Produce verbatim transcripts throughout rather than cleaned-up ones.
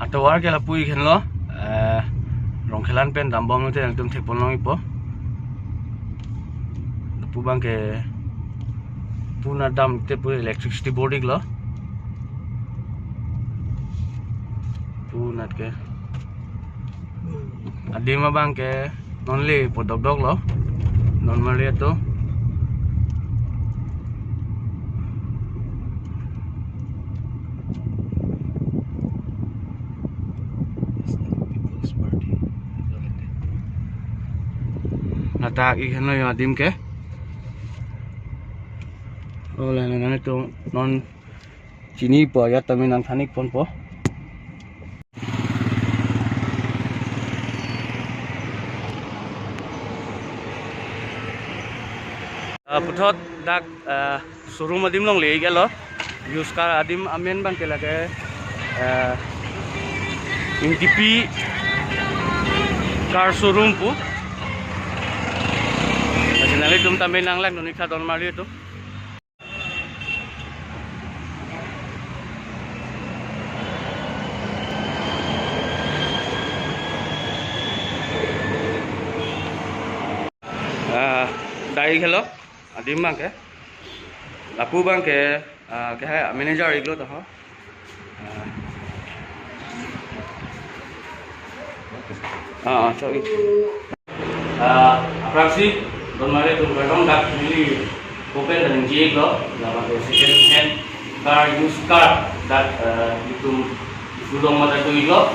Tovar ke lapu ik henlo, eh, Rongkhelan pen dambom lote nangtum thekpon long ikpo. Lapu abang ke puna dam te pu electricity board iklo. Punat ke. Adim abang ke non le po dokdok lo. Don Marli atum. Ladak ik henlo yo adim ke. Oh, la, la, la, ito non chinipo, ya tame nangthan ik ponpo. Ah, puthot dak, ah, showroom adim longle ik lo. Used car adim amen abang ke lake, ah, Ingtipi car showroom pu. Lasi nanglitum tame nanglangdun ik tha Don Marli atum. Ah, dak ik henlo, adim abang ke. Lapu abang ke, ah, ke hai manager iklo to ho. Ah, ah, sorry. Ah, aphrangsi Don Marli atum kardom, dak neli kopen ta ningje iklo, lapen second hand car, used car, dak, eh, itum Diphu along mata tu iklo,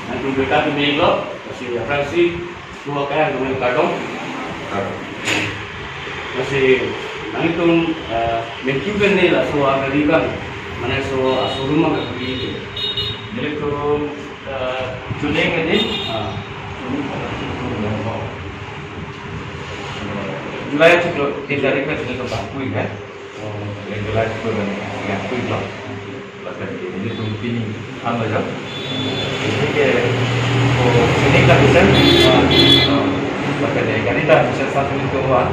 nangtum beta tu me iklo, lasi aphrangsi Diphu akai nangtum kardom. Kardom. Lasi nanglitum, eh, mentu pen ne laso agari abang, mane laso a-showroom abang kapuri ke? Nelitum, eh, June ke din? Ah. July chiklo tin tarik ke sini ke bangpui kan? Oh, July chiklo kan, ya, pui lo. Lapen ke nelitum pini ham lo jo. Pini ke, oh, sini ka bisa. Ah, lapen ke gari ta bisa satu itu, ah.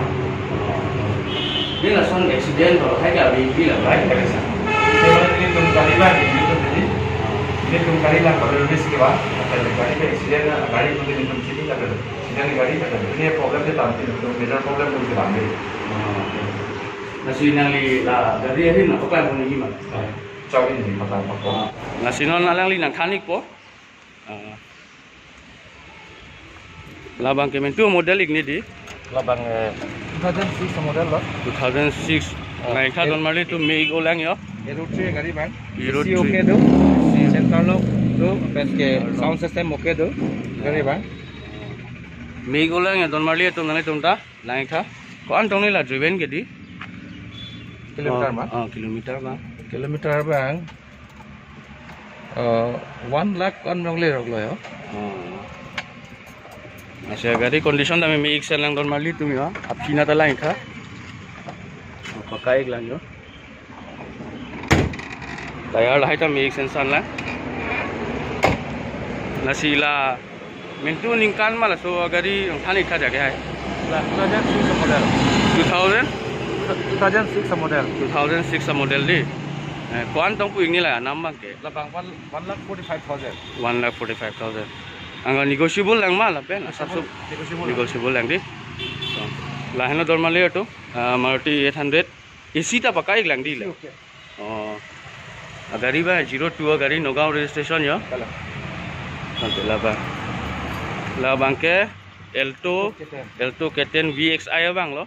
Ini lason accident atau hai ke abi abi la? Hai ke bisa. Ini nelitum gari abang, nelitum tadi. Nelitum gari abang, kalau risk ke ba, lapen gari ke accident, gari mungkin nelitum sini ka, sini gari ka, ini problem dia tadi, nelitum major problem dia tadi. Lasi nangli la gari ahin nangpaklangpon nangji ma? Chok ini, paklangpo. Lasi non alangli nangthan ikpo. Ah. Labang ke mentu model ik ne di? Labang, eh, two thousand six model lo. Two thousand six. Ah, Langtha eh, Don Marli atum, me ik olang yo. Euro three gari abang. Euro A C three. Okay do. Center lock do. Lapen ke sound system okay do. Gari abang. Me ik olang yo Don Marli atum, nanglitum ta langtha. Ko-an tong ne la driven ke di? Kilometer ma? Oh, oh, kilometer ma? Kilometer abang, eh, one lakh ko-an longle rok lo yo. Oh. Lasi gari condition tame me ik sen lang Don Marli atum yo. Aphi na ta langtha. Oh, pakai ik lang yo. Tire lahai ta me ik sen san lang. Lasi la mentu ningkan ma laso gari nangthan ik tha ja ke hai? La two thousand six model. Two thousand? Two thousand six model. Two thousand six model di. Eh, ko-an tong pu ik ne la nam abang ke? Labang one, one lakh forty-five thousand. One lakh forty-five thousand. Anke negotiable lang ma lapen? Negotiable, asap sup negotiable lang. Negotiable lang di. So, lahenlo Don Marli atum, ah, Maruti eight hundred. A C ta pakai ik lang di la? Okay. Oh. Agari abang zero two agari, Nagaon registration yo. Kalang. Ante labang. Labang ke Alto, K ten. Alto K ten V X I abang lo.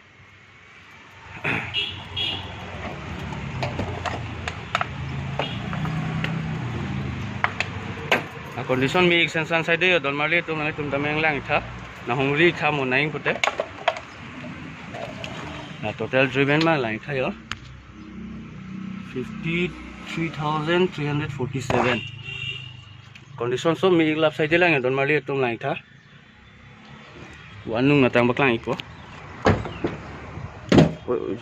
A condition me ik sen san side yo Don Marli atum, nanglitum tame nanglang ik tha. Nanghumri ik tha mo nang pute. La total driven ma lang ik tha yo. Fifty-three thousand three hundred forty-seven. Condition so me ik lap side lang yo Don Marli atum lang ik tha. Vanung natang paklang ikpo. Oi, oi.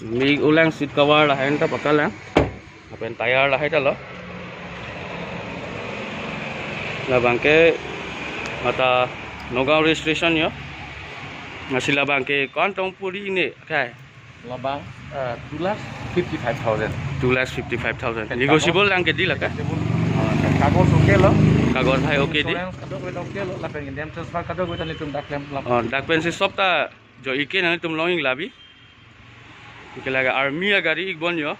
Me ik olang seat cover lahai ta pakai lang. Lapen tire lahai ta lo. Labang ke mata Nagaon registration yo. Lasi labang ke ko-an tong pu ri ne kai? Labang, eh, two lakh fifty-five thousand. Two lakh fifty-five thousand. Negotiable lang ke di laka? Negotiable. Ah, kagos okay lo. Kagos hai okay di. Insurance kadokave okay lo, lapen name transfer kadokave ta nelitum dak klem lam. Oh, dak pensi sob ta jo-i ke nangtum long-ik labi. Ke lake army agari ikbom jo.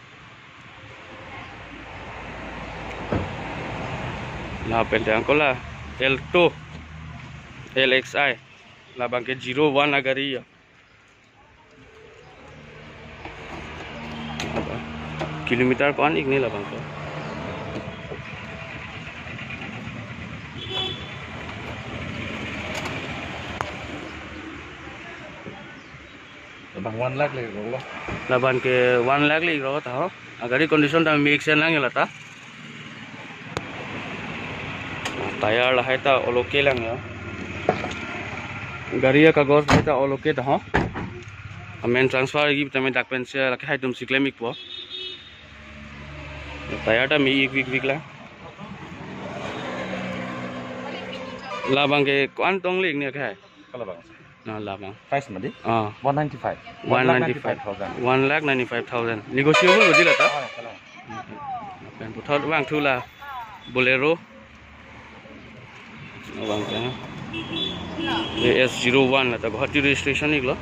Lapen te angkola Alto, L X I. Labang ke zero one agari jo. Kilometer ko-an-ik ne labang ko? Labang one lakh le iklo. Labang ke one lakh le iklo ta ho. Agari condition ta mixed lang jo lata. Tyre lahai ta all okay lang jo. Gari akagos lahai ta all okay ta ho. Amen transfer agi tame dak pensi lake hai atum si klem-ikpo. Tyre ta me-ik vik vik lang. Labang ke ko-an tong le-ik ne ke hai? Kalabang. Na labang. Price mati? Ah. One ninety-five. One ninety-five. One lakh ninety-five thousand. One lakh ninety-five thousand. Negotiable mati lata? Ah, kalang. Pen puthot vangthu la Bolero. Labang ke. A S zero one lata Guwahati registration iklo.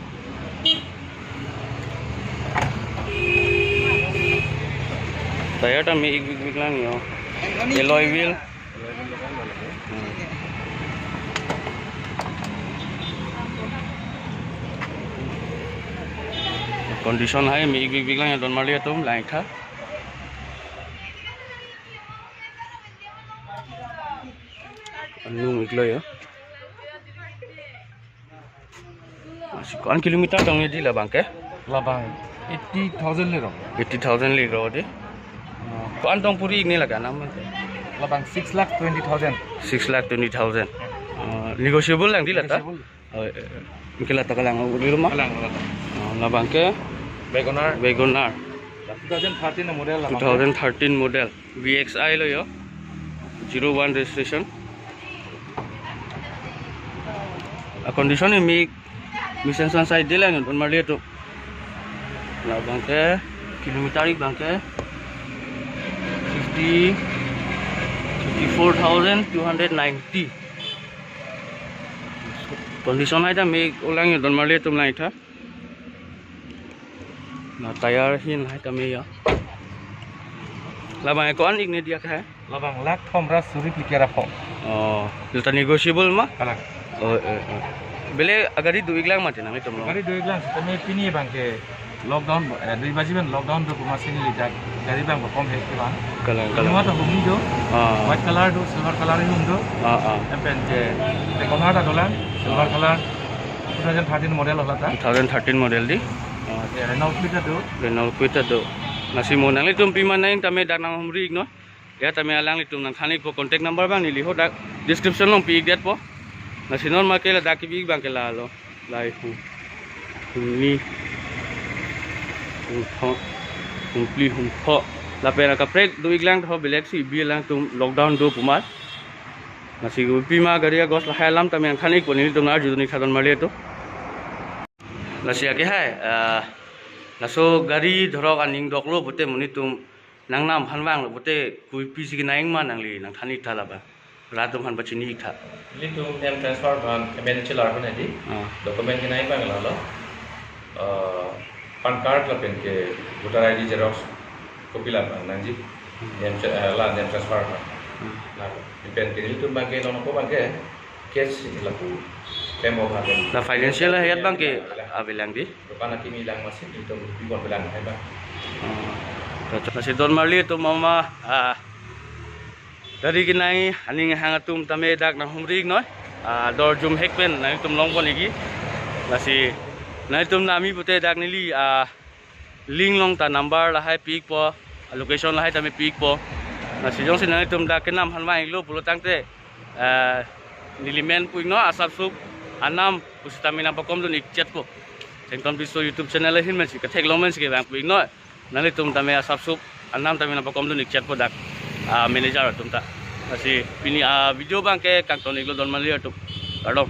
Tyre ta me-ik vik vik lang jo. Alloy wheel. Hmm. Condition hai me-ik vik vik lang jo don marli atum lang-ik tha. Anung iklo jo. Lasi ko-an kilometer tong ne di labang ke? Labang eighty thousand le rong. Eighty thousand le rong di. Ko-an tong puri-ik ne lake anam ke? Labang six lakh twenty thousand. Six lakh twenty thousand. Oh, negotiable lang di lata? Negotiable. Oh, eh, eh. Ke lata kalang uli rumah? Kalang, kalang. Oh, labang ke? WagonR. WagonR. Two thousand thirteen model labang. Two thousand thirteen model. V X I lo jo. Zero one registration. A condition ni me, me sense side de lang don marli atum. Labang ke kilometer-ik abang ke fifty, fifty-four thousand two hundred ninety. Condition hai ta me-ik lang jo don marli atum lang-ik tha. Na tyre ahin hai ta me jo. Labang ko-an-ik ne diya ke hai? Labang lakh thom ra suri phlikep ra phongo. Oh, lata negotiable ma? Kalang. Oh, eh, eh. Bele agari do-ik lang mati nangtum lo? Agari do-ik lang, sitame pini abang ke lockdown, eh, dui baji pen lockdown do pu amatsi neli dak gari abang bokom he ke bang. Kalang, kalang. Inuma ta humni do. Ah. White color do, silver color hum do. Ah, ah. Lapen ke, te konar ta dolang, silver color. Two thousand thirteen model lata. Two thousand thirteen model di. Ah. Ya, Renault Kwid ta do. Renault Kwid ta do. Lasi mo nanglitum pima nangtame dak nanghumri-iknon. Ya tame alanglitum nangthan-ikpo, contact number abang neli hadak description along pi-ik detpo. Lasi non ma ke ladak kebi abang ke lalo. Lahai hum, humni, humphongo, humphli, humphongo. Lapen akaprek do-ik lang tho, belek si bi alangtum lockdown do pu amat. Lasi pima gari agos lahai alam tame nangthan-ikpo, nelitum arjudun-ik tha don marli atum. Lasi ake hai, ah, laso gari dhorok aning doklo pute monit atum nangnam aphan vanglo pute kopi si kenang ma nangli nangthan-ik tha laba. Rat atum aphan pachini-ik tha. Nelitum name transfer aphan M N H L R aphan edi. Ah. Document kenang abang lalo. Eh, PAN card lapen ke voter I D xerox copy la abang nangji. Hmm. Name tra-, eh, la name transfer aphan. Hmm. La, lapen ke nelitum abang ke nono ko abang ke case lapu klem abang ke. La financial ahead abang ke avelang di. Dokan akimi lang amatsi nelitum bibon avelang hai abang. Oh. Lasi don marli atum mama, ah, gari kenangji aning hang atum tame dak nanghumri-iknon. Ah, dor jumhek pen nangtum longpon-ikji. Lasi nangtum nami pute dak neli, ah, link along ta number lahai pi-ikpo, location lahai tame pi-ikpo. Lasi jongsi nangtum dak kenam aphan vang-iklo pulo tangte, eh, neli men pu-iknon, asapsup anam pusitame nangpakomdun-ik chetpo. Chengton Biso YouTube channel ahin mensi ketheklong mensi kevang pu-iknon. Nanglitum tame asapsup anam tame nangpakomdun-ik chetpo dak, ah, manager atum ta. Lasi pini, ah, video abang ke kangton-iklo don marli atum. Kardom.